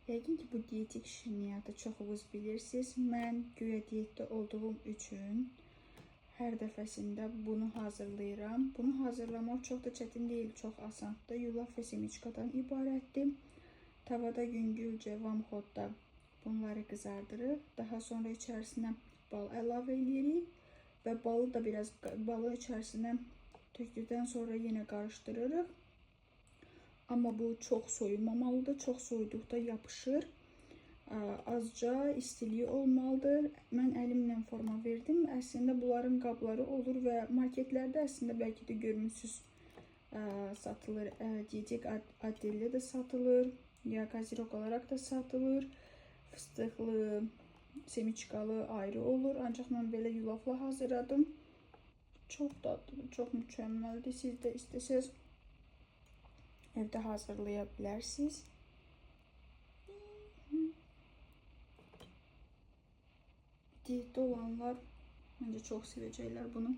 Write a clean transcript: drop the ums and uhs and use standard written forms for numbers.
Yəqin ki, bu dietik şirniyyatı çoxunuz bilirsiniz. Mən güya diyetdə olduğum üçün hər dəfəsində bunu hazırlayıram. Bunu hazırlamaq çox da çətin deyil, çox asandır. Yulaf və semiçkadan ibarətdir. Tavada yüngülcə vamxodda bunları qızardırıq. Daha sonra içərisinə bal əlavə eləyirik və balı da biraz balı içərisinə tökdükdən sonra yenə qarışdırırıq. Amma bu çox soyumamalıdır. Çox soyuduqda yapışır. Azca istiliyi olmalıdır. Mən əlimlə forma verdim. Əslində bunların qabları olur və marketlərdə əslində bəlkə də görmüsüz satılır. Dietik addellə də satılır. Ya kazirok olaraq da satılır. Fıstıqlı, semiçkalı ayrı olur. Ancaq mən belə yulafla hazırladım. Çox dadlıdır, çox mükəmməldir. Siz də istəsəz evdə hazırlaya bilərsiniz. Diyetdə olanlar məncə çox sevəcəklər bunu.